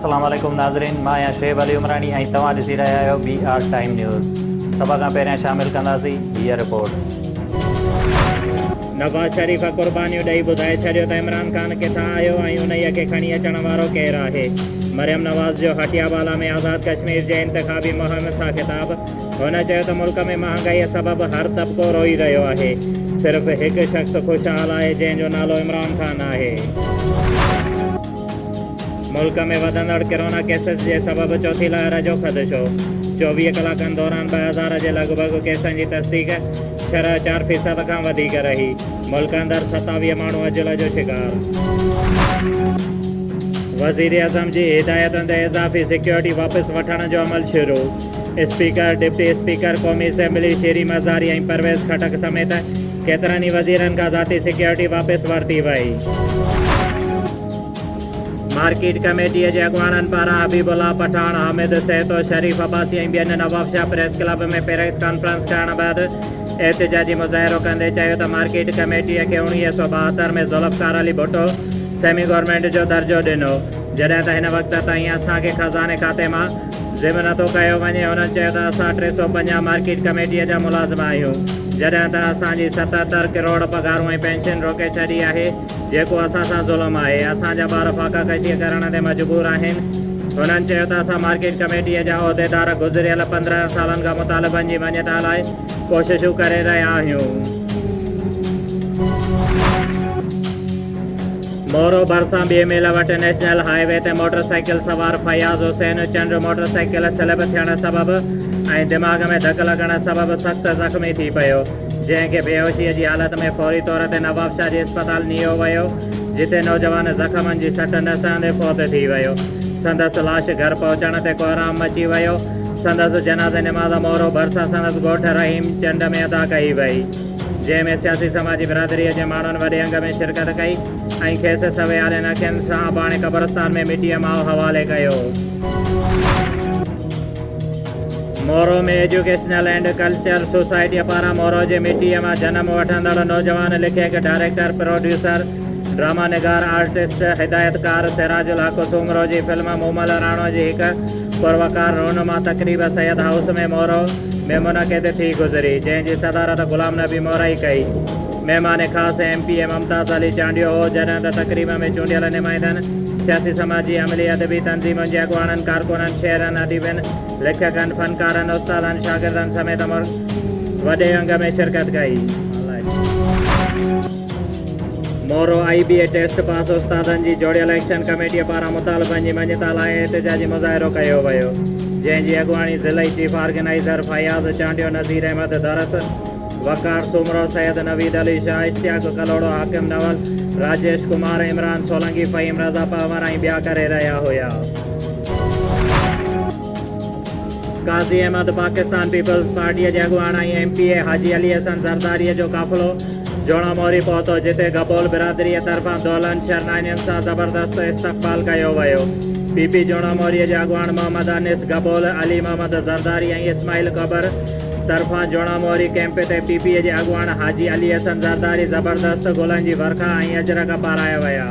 السلام عليڪم ناظرين مان آهيان شعيب علي عمراڻي ۽ توهان ڏسي رهيا آهيو بي آر ٽائيم نيوز سڀ کان پهريان شامل ڪنداسين هيء رپورٽ. نواز شريف قربانيون ڏئي ٻڌائي ڇڏيو ته عمران خان ڪٿان آيو ۽ انهيء کي کڻي اچڻ وارو ڪير آهي؟ مريم نواز جو هٽيا بالا ۾ آزاد ڪشمير جي انتخابي مهم سان خطاب، هن چيو ته ملڪ ۾ مهانگائيء سبب هر طبقو روئي رهيو آهي، صرف هڪ شخص خوشحال آهي جنهن جو نالو عمران خان آهي. ملڪ ۾ وڌندڙ ڪرونا ڪيسز جي سبب چوٿين لهر جو خدشو، 24 ڪلاڪن دوران 2000 جي لڳ ڀڳ ڪيسن جي تصديق، شرح چار فيصد کان وڌيڪ رهي، ملڪ اندر 27 ماڻهو اجل جو شڪار. وزيراعظم جي هدايتن تي اضافي سيڪيورٽي واپس وٺڻ جو عمل شروع. اسپيڪر، ڊپٽي اسپيڪر قومي اسيمبلي شيري مزاري ۽ پرويز خٽڪ سميت ڪيترن ئي وزيرن کان ذاتي سيڪيورٽي واپس ورتي وئي. مارڪيٽ ڪميٽيء جي اڳواڻن پاران حبيب الله پٺاڻ، حامد سهتو، شريف عباسي ۽ ٻين Nawabshah press club ۾ press conference ڪرڻ بعد احتجاجي مظاهرو ڪندي چيو ته مارڪيٽ ڪميٽيء کي 1972 ۾ ذوالفقار علي ڀٽو سيمي گورنمينٽ جو درجو ڏنو جڏهن ته هن وقت تائين اسان کي خزاني کاتي مان ضم نٿو ڪيو وڃي، هنن چيو ته اسان 350 مارڪيٽ ڪميٽيء جا ملازم آهيون، جڏهن ته اسان جي 77 ڪروڙ پگهارون ۽ پينشن روڪي ڇڏي آهي، جيڪو اسان سان ظلم آهي، اسان جا ٻار فاقه ڪشيء ڪرڻ تي مجبور آهن، هنن چيو ته اسان مارڪيٽ ڪميٽيء جا عهديدار گذريل 15 سالن کان مطالبن جي مڃتا لاء ڪوششون ڪري رهيا آهيون. مورو ڀرسان ٻي ميل وٽ نيشنل هاء وي تي موٽر سائيڪل سوار فياض حسين چنڊ موٽر سائيڪل سلپ ٿيڻ سبب ۽ دماغ ۾ ڌڪ لڳڻ سبب سخت زخمي ٿي پيو جنهن کي بيهوشي جي حالت ۾ فوري طور تي نوابشاهه جي اسپتال نيو ويو جتي نوجوان زخمن جي سٽ نه سهندي فوت ٿي ويو سندس لاش گهر پهچڻ تي ڪهرام مچي ويو سندس جنازي نماز مورو ڀرسان سندس ڳوٺ رحيم چنڊ ۾ ادا ڪئي وئي. جنهن ۾ سياسي سماجي برادريء جي ماڻهن وڏي انگ ۾ شرڪت ڪئي ۽ کيس سويالين اکين سان اباڻي قبرستان ۾ مٽيء ماء حوالي ڪيو. مورو ۾ ايجوڪيشنل اينڊ ڪلچر سوسائٽيء پاران مورو جي مٽيء مان جنم وٺندڙ نوجوان لکيڪ، ڊائريڪٽر، پروڊيوسر، ڊراما نگار، آرٽسٽ، هدايتڪار سراج الحق سومرو جي فلم مومل راڻو جي هڪ پروقار رونما تقريب سيد هائوس ۾ مورو ۾ منعقد ٿي گذري، جنهن جي صدارت غلام نبي مورائي ڪئي. مهمان خاص M P A Mumtaz Ali Chandio هو، جڏهن ته تقريب ۾ چونڊيل نمائندن، سياسي سماجي، عملي ادبي تنظيمن جي اڳواڻن، ڪارڪنن، شاعرن، اديبن، ليکڪن، فنڪارن، استادن، شاگردن سميت وڏي انگ ۾ شرڪت ڪئي. Moro I B A test pass استادن جي جوڙيل ايڪشن ڪميٽيء پاران مطالبن جي مڃتا لاء احتجاجي مظاهرو ڪيو ويو، جنهن جي اڳواڻي ضلعي چيف آرگنائيزر فياض چانڊيو، نذير احمد درس، وقار سومرو، سيد نويد علي شاهه، اشتياق ڪلهوڙو، حاڪم نول، راجيش ڪمار، عمران سولنگي، فهيم رضا پنهور ۽ ٻيا ڪري رهيا هيا. قاضي احمد پاڪستان پيپلز پارٽيء جي اڳواڻ ۽ M P A Haji Ali Hassan زرداريء جو قافلو جوڻا موري پهتو، جتي گبول برادريء طرفان دهلن شرنائين سان زبردست استقبال ڪيو ويو. پي پي جوڻا موريء جي اڳواڻ محمد انيس گبول، علي محمد زرداري ۽ اسماعيل ڪٻر طرفان جوڻا موري ڪئمپ تي پي پي جي اڳواڻ حاجي علي حسن زرداري زبردست گلن جي ورکا ۽ اجرڪ پارايا ويا.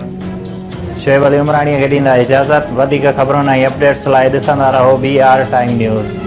شعيب علي عمراڻيء کي ڏيندا اجازت، وڌيڪ خبرن ۽ اپڊيٽس لاء ڏسندا رهو بي آر ٽائيم نيوز.